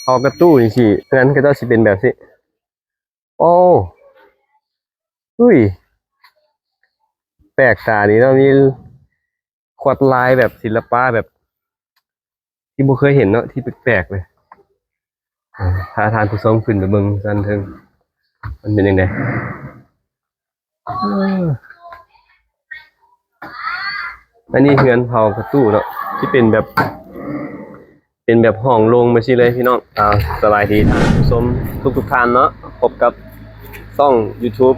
ເຂົາກະຕູ້ຈັ່ງຊີ້ ເຮືອນເຂົາເຈົ້າຊິເປັນແບບຊີ້. ໂອ້ ອຸ້ຍ ແປກຕາດີເນາະ ມີລວດລາຍແບບສິລະປະແບບ ທີ່ບໍ່ເຄີຍເຫັນເນາະ ທີ່ແປກໆເລີຍ. ອາ ພາທ່ານຜູ້ຊົມຂຶ້ນໄປເບິ່ງຊັ້ນເທິງ ມັນເປັນຈັ່ງໃດ. ເອີ ອັນນີ້ເຮືອນເຜົ່າກະຕູ້ເນາະ ທີ່ເປັນແບບ ເປັນແບບຫ້ອງໂລ່ງແບບຊີ້ເລີຍພີ່ນ້ອງ. ອ່າ ສະບາຍດີທ່ານຜູ້ຊົມທຸກໆທ່ານເນາະ ພົບກັບຊ່ອງຢູທູບ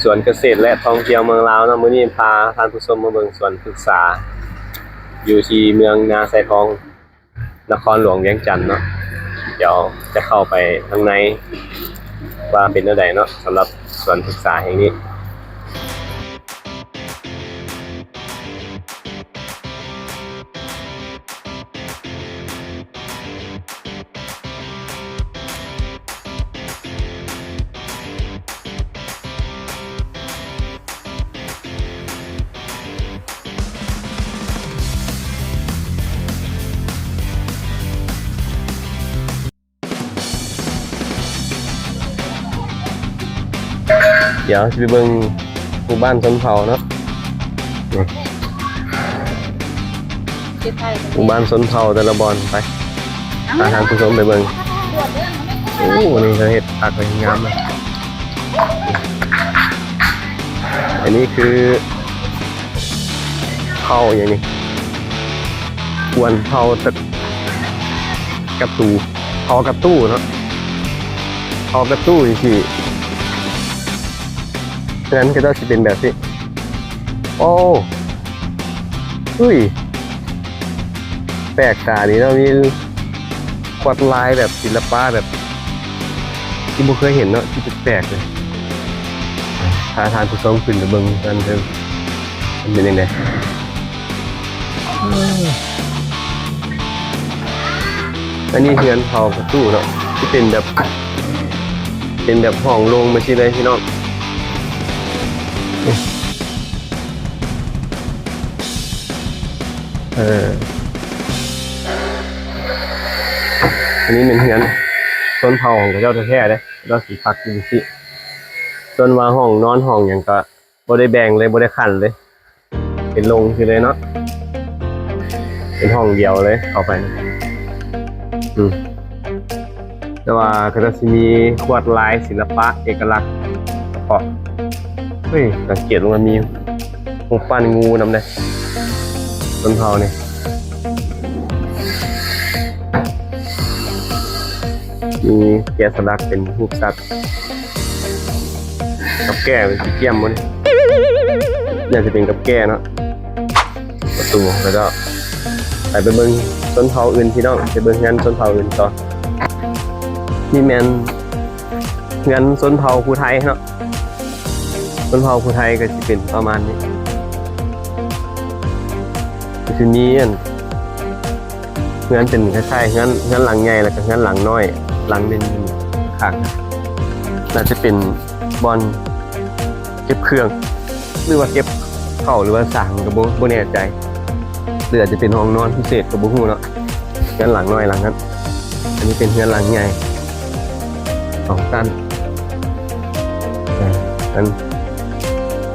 ສວນກະເສດ ແລະ ທ່ອງທ່ຽວເມືອງລາວເນາະ. ມື້ນີ້ພາທ່ານຜູ້ຊົມມາເບິ່ງສວນພຶກສາ ຢູ່ທີ່ເມືອງນາຊາຍທອງ ນະຄອນຫຼວງວຽງຈັນເນາະ. ດຽວຈະເຂົ້າໄປທາງໃນວ່າເປັນແນວໃດເນາະ ສຳລັບສວນພຶກສາແຫ່ງນີ້. ດຽວຊິໄປເບິ່ງໝູ່ບ້ານຊົນເຜົ່າເນາະ ນີ້ ໝູ່ບ້ານຊົນເຜົ່າແຕ່ລະບ່ອນ. ໄປ ພາທ່ານຜູ້ຊົມໄປເບິ່ງ. ໂອ້ ນີ້ເຂົາເຮັດຜັກໄວ້ງາມເລີຍ. ອັນນີ້ຄືເຜົ່າຫຍັງນີ້ ກວນເຜົ່າຕະ ກະຕູ ເຜົ່າກະຕູເນາະ ເຜົ່າກະຕູຈັ່ງຊີ້ ເຮືອນເຂົາເຈົ້າຊິເປັນແບບຊີ້. ໂອ້ ອຸ້ຍ ແປກຕາດີເນາະ ມີລວດລາຍແບບສິລະປະແບບ ທີ່ບໍ່ເຄີຍເຫັນເນາະ ທີ່ແປກໆເລີຍ. ພາທ່ານຜູ້ຊົມຂຶ້ນໄປເບິ່ງກັນເດີ ມັນເປັນຈັ່ງໃດ. ເອີ ອັນນີ້ເຮືອນເຜົ່າກະຕູ້ເນາະ ທີ່ເປັນແບບ ເປັນແບບຫ້ອງໂລ່ງແບບຊີ້ເລີຍພີ່ນ້ອງ. ເອີ ອັນນີ້ແມ່ນເຮືອນຊົນເຜົ່າຂອງເຂົາເຈົ້າແທ້ໆເດ້ ເຂົາເຈົ້າຊິພັກຢູ່ຊີ້. ສ່ວນວ່າຫ້ອງນອນຫ້ອງຫຍັງກະບໍ່ໄດ້ແບ່ງເລີຍ ບໍ່ໄດ້ຂັ້ນເລີຍ ເປັນໂລ່ງຊີ້ເລີຍເນາະ ເປັນຫ້ອງດຽວເລີຍເຂົ້າໄປ. ອືມ ແຕ່ວ່າເຂົາເຈົ້າຊິມີລວດລາຍສິລະປະເອກະລັກສະເພາະ. ເຮີ້ຍ ສັງເກດວ່າມີຮູບປັ້ນງູນຳເດ້ ຊົນເຜົ່ານີ້ ມີແກະສະຫຼັກເປັນຮູບສັດ. ກັບແກ້ເປັນສີກ້ຽມບໍ່ນີ້? ໜ້າຈະເປັນກັບແກ້ເນາະ. ປະຕູ ແລ້ວກໍໄປ ໄປເບິ່ງຊົນເຜົ່າອື່ນພີ່ນ້ອງ ໄປເບິ່ງເຮືອນຊົນເຜົ່າອື່ນຕໍ່. ນີ້ແມ່ນເຮືອນຊົນເຜົ່າຜູ້ໄທເນາະ. ຊົນເຜົ່າຜູ້ໄທກໍຊິເປັນປະມານນີ້ ກໍຊິມີອັນ ເຮືອນເປັນຄ້າຍໆ ເຮືອນ ເຮືອນຫຼັງໃຫຍ່ ແລ້ວກໍເຮືອນຫຼັງນ້ອຍ ຫຼັງໜຶ່ງຂ້າງ. ໜ້າຈະເປັນບ່ອນເກັບເຄື່ອງ ຫຼືວ່າເກັບເຂົ້າ ຫຼືວ່າສາຫຍັງກໍບໍ່ ບໍ່ແນ່ໃຈ ຫຼືອາດຈະເປັນຫ້ອງນອນພິເສດກໍບໍ່ຮູ້ເນາະ. ເຮືອນຫຼັງນ້ອຍຫຼັງນັ້ນ ອັນນີ້ເປັນເຮືອນຫຼັງໃຫຍ່ ສອງຊັ້ນ. ເອີ ອັນ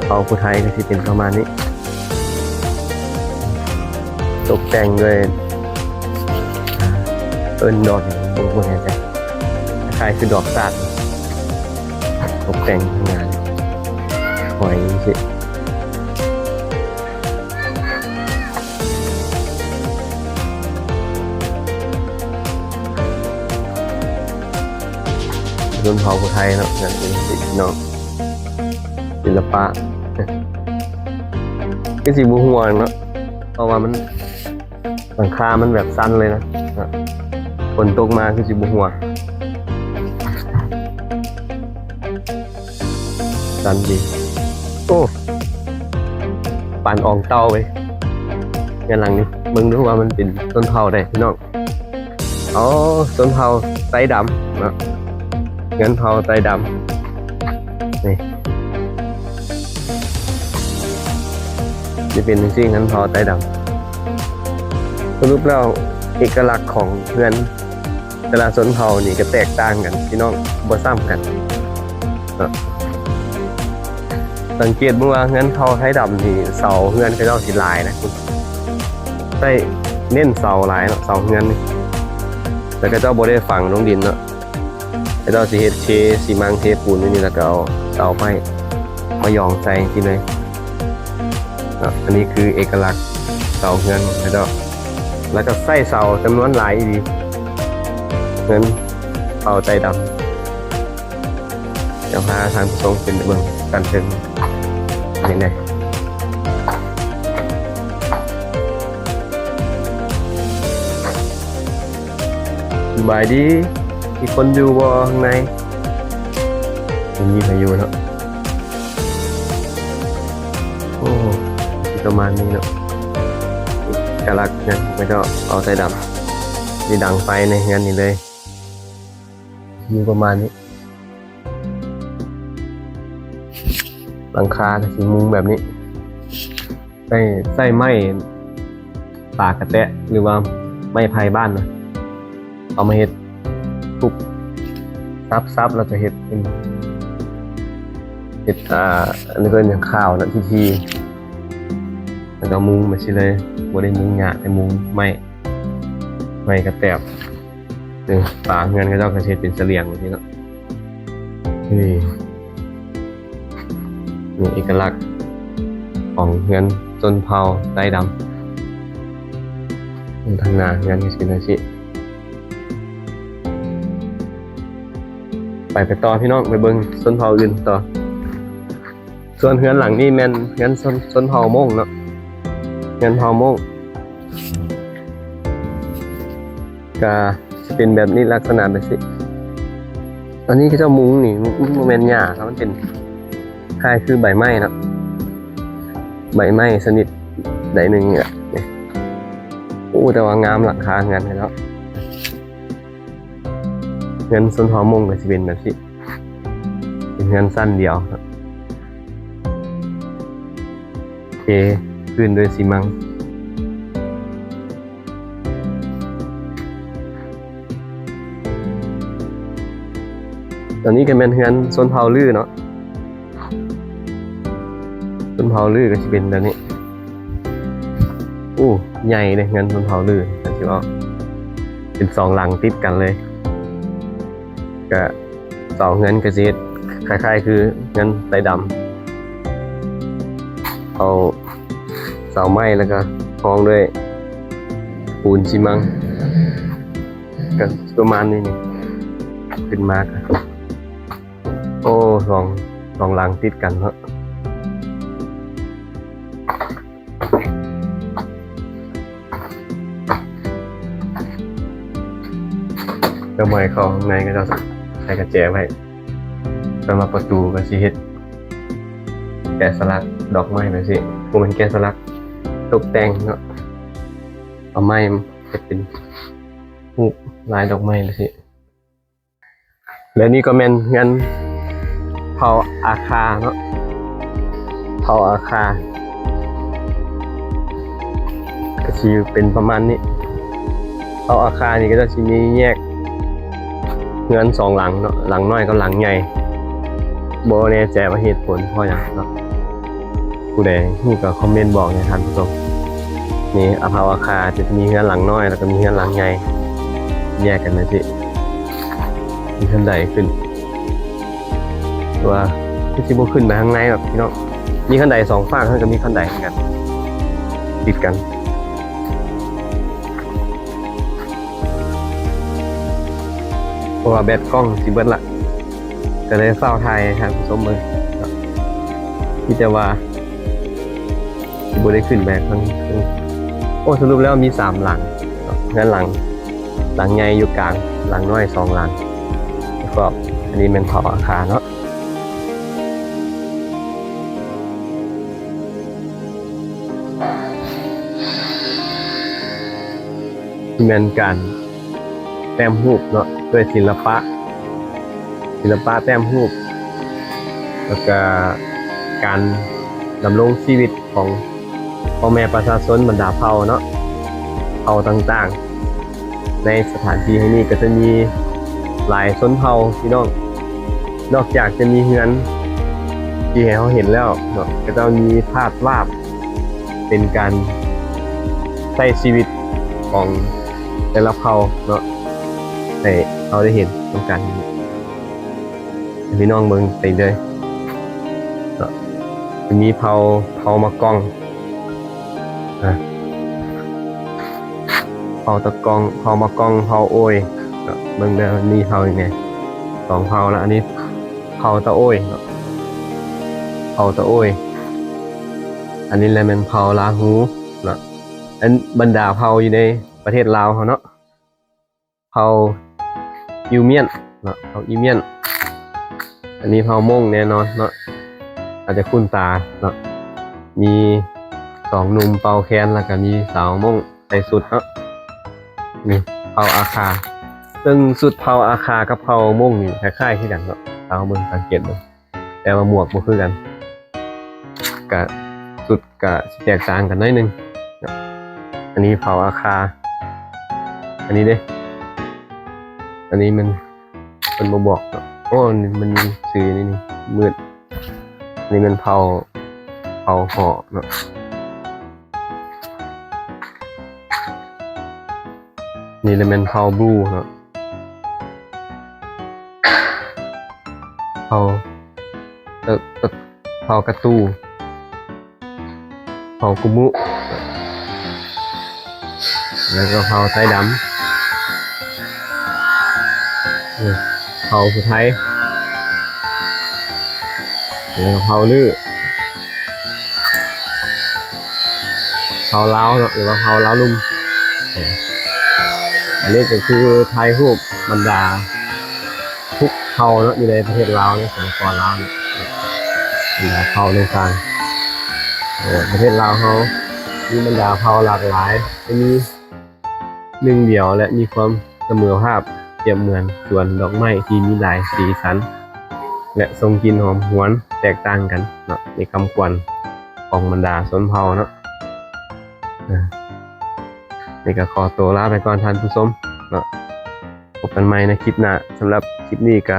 ເຜົ່າຜູ້ໄທກໍຊິເປັນປະມານນີ້. ຕົກແຕ່ງດ້ວຍ ເອີ້ນດອກຫຍັງ ບໍ່ ບໍ່ແນ່ໃຈ ຄ້າຍໆຄືດອກສາດ ຕົກແຕ່ງທາງໜ້າຫອຍຈັ່ງຊີ້. ຊົນເຜົ່າຜູ້ໄທເນາະ ນັ້ນເອງພີ່ນ້ອງ. ສິລະປະ ຄືຊິບໍ່ຮົ່ວເນາະ ເພາະວ່າມັນ ຫຼັງຄາມັນແບບສັ້ນເລີຍນະ ຝົນຕົກມາຄືຊິບໍ່ຮົ່ວ ສັ້ນດີ. ໂອ້ ປານອອງເຕົ້າເວີຍ ເຮືອນຫຼັງນີ້ ເບິ່ງດູວ່າມັນເປັນຊົນເຜົ່າໃດພີ່ນ້ອງ. ອໍ ຊົນເຜົ່າໄຕດຳເນາະ ເຮືອນເຜົ່າໄຕດຳນີ້ ຈະເປັນຈັ່ງຊີ້ ເຮືອນເຜົ່າໄຕດຳ. ສະຫຼຸບແລ້ວ ເອກະລັກຂອງເຮືອນ ແຕ່ລະຊົນເຜົ່ານີ້ກໍແຕກຕ່າງກັນ ພີ່ນ້ອງ ບໍ່ສ່ຳກັນເນາະ. ສັງເກດເບິ່ງວ່າເຮືອນເຜົ່າໄທດຳນີ້ ເສົາເຮືອນເຂົາເຈົ້າຊິຫຼາຍນະ ໃຊ້ເນັ້ນເສົາຫຼາຍເນາະ ເສົາເຮືອນນີ້ ແລ້ວເຂົາເຈົ້າບໍ່ໄດ້ຝັງລົງດິນເນາະ. ເຂົາເຈົ້າຊິເຮັດເທຊີມັງເທປູນຢູ່ນີ້ ແລ້ວກໍເອົາເສົາໄມ້ມາຢອງໃສ່ຈັ່ງຊີ້ເລີຍເນາະ. ອັນນີ້ຄືເອກະລັກເສົາເຮືອນຂອງເຂົາເຈົ້າ ແລ້ວກໍໃຊ້ເສົາຈຳນວນຫຼາຍອີ່ຫຼີ ເຮືອນເຜົ່າໄຕດຳ. ດຽວພາທ່ານຜູ້ຊົມຂຶ້ນໄປເບິ່ງຊັ້ນເທິງນີ້ແດ່. ສະບາຍດີ ມີຄົນຢູ່ບໍ່ຂ້າງໃນ? ບໍ່ມີໃຜຢູ່ເນາະ. ໂອ້ ປະມານນີ້ເນາະ ເອກະລັກເຮືອນຂອງເຂົາເຈົ້າ ເຜົ່າໄຕດຳ ມີດັງໄຟໃນເຮືອນນີ້ເລີຍ ຢູ່ປະມານນີ້. ຫຼັງຄາກໍຊິມຸງແບບນີ້ ໃຊ້ ໃຊ້ໄມ້ປາກະແຕະ ຫຼືວ່າໄມ້ໄຜ່ບ້ານນະ ເອົາມາເຮັດ ທຸບ ສັບໆ ແລ້ວກໍເຮັດເປັນ ເຮັດ ອ່າ ອັນນີ້ເອີ້ນຫຍັງ ຄາວນະ ທີໆ ແລ້ວກໍມຸງໄປຊີ້ເລີຍ ບໍ່ໄດ້ມຸງຫຍ້າ ແຕ່ມຸງໄມ້ ໄມ້ກະແຕບ. ເອີ ຝາເຮືອນເຂົາເຈົ້າກໍເຮັດເປັນສະຫຼຽງຈັ່ງຊີ້ເນາະ. ນີ້ ນີ້ເອກະລັກຂອງເຮືອນຊົນເຜົ່າໄຕດຳ ທາງໜ້າເຮືອນກໍຊິເປັນຈັ່ງຊີ້. ໄປ ໄປຕໍ່ພີ່ນ້ອງ ໄປເບິ່ງຊົນເຜົ່າອື່ນຕໍ່. ສ່ວນເຮືອນຫຼັງນີ້ແມ່ນເຮືອນຊົນ ຊົນເຜົ່າມົ້ງເນາະ ເຮືອນເຜົ່າມົ້ງ ກະຊິເປັນແບບນີ້ ລັກສະນະແບບຊີ້. ອັນນີ້ເຂົາເຈົ້າມຸງນີ້ ມັນ ມັນບໍ່ແມ່ນຫຍ້າ ມັນເປັນຄ້າຍຄືໃບໄມ້ເນາະ ໃບໄມ້ຊະນິດໃດໜຶ່ງນີ້ແຫຼະ. ໂອ້ ແຕ່ວ່າງາມ ຫຼັງຄາເຮືອນເນາະ. ເຮືອນຊົນເຜົ່າມົ້ງກໍຊິເປັນແບບຊີ້ ເປັນເຮືອນຊັ້ນດຽວ ເທພື້ນດ້ວຍຊີມັງ. ອັນນີ້ກໍແມ່ນເຮືອນຊົນເຜົ່າລືເນາະ. ຊົນເຜົ່າລືກໍຊິເປັນແບບນີ້. ໂອ້ ໃຫຍ່ເດ້ເຮືອນຊົນເຜົ່າລື ຄັນຊິເວົ້າ ເປັນສອງຫຼັງຕິດກັນເລີຍ. ກະເສົາເຮືອນກະຊິເຮັດຄ້າຍໆຄືເຮືອນໄຕດຳ ເອົາເສົາໄມ້ ແລ້ວກະຮອງດ້ວຍປູນຊີມັງ ກະປະມານນີ້. ນີ້ຂຶ້ນມາກະ ໂອ້ ສອງ ສອງຫຼັງຕິດກັນເນາະ. ດອກໄມ້ເຂົ້າຂ້າງໃນ ເຂົາເຈົ້າໃສ່ກະແຈໄວ້. ສຳລັບປະຕູກໍຊິເຮັດແກະສະຫຼັກດອກໄມ້ແບບຊີ້ ບໍ່ແມ່ນແກະສະຫຼັກ ຕົກແຕ່ງເນາະ ເອົາໄມ້ເຮັດເປັນຮູບລາຍດອກໄມ້ແບບຊີ້. ແລະນີ້ກໍແມ່ນເຮືອນເຜົ່າອາຄາເນາະ ເຜົ່າອາຄາກໍຊິເປັນປະມານນີ້. ເຜົ່າອາຄານີ້ກໍຈະຊິມີແຍກເຮືອນສອງຫຼັງເນາະ ຫຼັງນ້ອຍກັບຫຼັງໃຫຍ່ ບໍ່ແນ່ໃຈວ່າເຫດຜົນເພາະຫຍັງເນາະ. ຜູ້ໃດຮູ້ກໍຄອມເມັນບອກແດ່ທ່ານຜູ້ຊົມ. ນີ້ ອາ ເຜົ່າອາຄາຈະມີເຮືອນຫຼັງນ້ອຍ ແລ້ວກໍມີເຮືອນຫຼັງໃຫຍ່ ແຍກກັນໄປຊີ້. ມີຂັ້ນໄດຂຶ້ນ ແຕ່ວ່າຄືຊິບໍ່ຂຶ້ນໄປທາງໃນດອກພີ່ນ້ອງ. ມີຂັ້ນໄດສອງຟາກ ເຮົາກໍມີຂັ້ນໄດຄືກັນ ຕິດກັນ. ເພາະວ່າແບັດກ້ອງຊິເບິດລະ ກໍເລີຍຟ້າວຖ່າຍໃຫ້ທ່ານຜູ້ຊົມເບິ່ງເນາະ. ມີແຕ່ວ່າຊິບໍ່ໄດ້ຂຶ້ນໄປທາງ ໂອ້ ສະຫຼຸບແລ້ວມີສາມຫຼັງເນາະ ເຮືອນຫຼັງ ຫຼັງໃຫຍ່ຢູ່ກາງ ຫຼັງນ້ອຍສອງຫຼັງ ແລ້ວກໍອັນນີ້ແມ່ນເຜົ່າອາຄາເນາະ. ແມ່ນການແຕ້ມຮູບເນາະ ດ້ວຍສິລະປະ ສິລະປະແຕ້ມຮູບ ແລ້ວກະການດຳລົງຊີວິດຂອງພໍ່ແມ່ປະຊາຊົນບັນດາເຜົ່າເນາະ ເຜົ່າຕ່າງໆ. ໃນສະຖານທີ່ແຫ່ງນີ້ກໍຈະມີຫຼາຍຊົນເຜົ່າພີ່ນ້ອງ, ນອກຈາກຈະມີເຮືອນທີ່ໃຫ້ເຮົາເຫັນແລ້ວເນາະ, ກໍຈະມີທາດວາບເປັນການໃຊ້ຊີວິດຂອງແຕ່ລະເຜົ່າເນາະ ໃຫ້ເຮົາໄດ້ເຫັນນຳກັນ ໃຫ້ພີ່ນ້ອງເບິ່ງໄປເລື້ອຍເນາະ. ຈະມີເຜົ່າ ເຜົ່າມາກອງ ອາ ເຜົ່າຕະກອງ ເຜົ່າມາກອງ ເຜົ່າໂອຍເນາະ. ເບິ່ງເດີ ມີເຜົ່າອີກແດ່ ສອງເຜົ່າລະ. ອັນນີ້ເຜົ່າຕະໂອຍເນາະ ເຜົ່າຕະໂອຍ. ອັນນີ້ແຫຼະແມ່ນເຜົ່າລາຫູເນາະ. ອັນບັນດາເຜົ່າຢູ່ໃນປະເທດລາວເຮົາເນາະ ເຜົ່າອິວມຽນເນາະ ເຜົ່າອິວມຽນ. ອັນນີ້ເຜົ່າມົ້ງແນ່ນອນເນາະ ອາດຈະຄຸ້ນຕາເນາະ ມີສອງໜຸ່ມເປົ່າແຄນ ແລ້ວກະມີສາວມົ້ງໃສ່ຊຸດເນາະ. ນີ້ເຜົ່າອາຄາ ເຊິ່ງຊຸດເຜົ່າອາຄາກັບເຜົ່າມົ້ງນີ້ຄ້າຍໆຄືກັນເນາະ ຖ້າເຮົາເບິ່ງສັງເກດເບິ່ງ ແຕ່ວ່າໝວກບໍ່ຄືກັນ ກະຊຸດກະຊິແຕກຕ່າງກັນໜ້ອຍໜຶ່ງເນາະ. ອັນນີ້ເຜົ່າອາຄາ ອັນນີ້ເດ້ ອັນນີ້ມັນ ເພິ່ນບໍ່ບອກເນາະ. ໂອ້ ມັນມີຊື່ນີ້ ມືດ. ອັນນີ້ແມ່ນເຜົ່າ ເຜົ່າຫໍ້ເນາະ. ນີ້ລະແມ່ນເຜົ່າບລູເນາະ ເຜົ່າ ເອີ ເອີ ເຜົ່າກະຕູ ເຜົ່າກຸມຸ ແລ້ວກໍເຜົ່າໄຕດຳ ເອີ ເຜົ່າຜູ້ໄທ ແລ້ວກໍເຜົ່າລື ເຜົ່າລາວເນາະ ຫຼືວ່າເຜົ່າລາວລຸ່ມ. ອັນນີ້ກໍຄືຖ່າຍຮູບບັນດາທຸກເຜົ່າເນາະ ຢູ່ໃນປະເທດລາວ ໃນສປປ ລາວເນາະ ບັນດາເຜົ່າຕ່າງໆ. ເອີ ປະເທດລາວເຮົາມີບັນດາເຜົ່າຫຼາກຫຼາຍ ແຕ່ມີໜຶ່ງດຽວ ແລະ ມີຄວາມສະເໝີພາບ ປຽບເໝືອນສວນດອກໄມ້ທີ່ມີຫຼາຍສີສັນ ແລະ ສົ່ງກິ່ນຫອມຫວນແຕກຕ່າງກັນເນາະ ໃນຄຳຂວັນຂອງບັນດາຊົນເຜົ່າເນາະ. ເອີ ນີ້ກໍຂໍໂຕລາໄປກ່ອນທ່ານຜູ້ຊົມເນາະ ພົບກັນໃໝ່ໃນຄລິບໜ້າ. ສຳລັບຄລິບນີ້ກໍ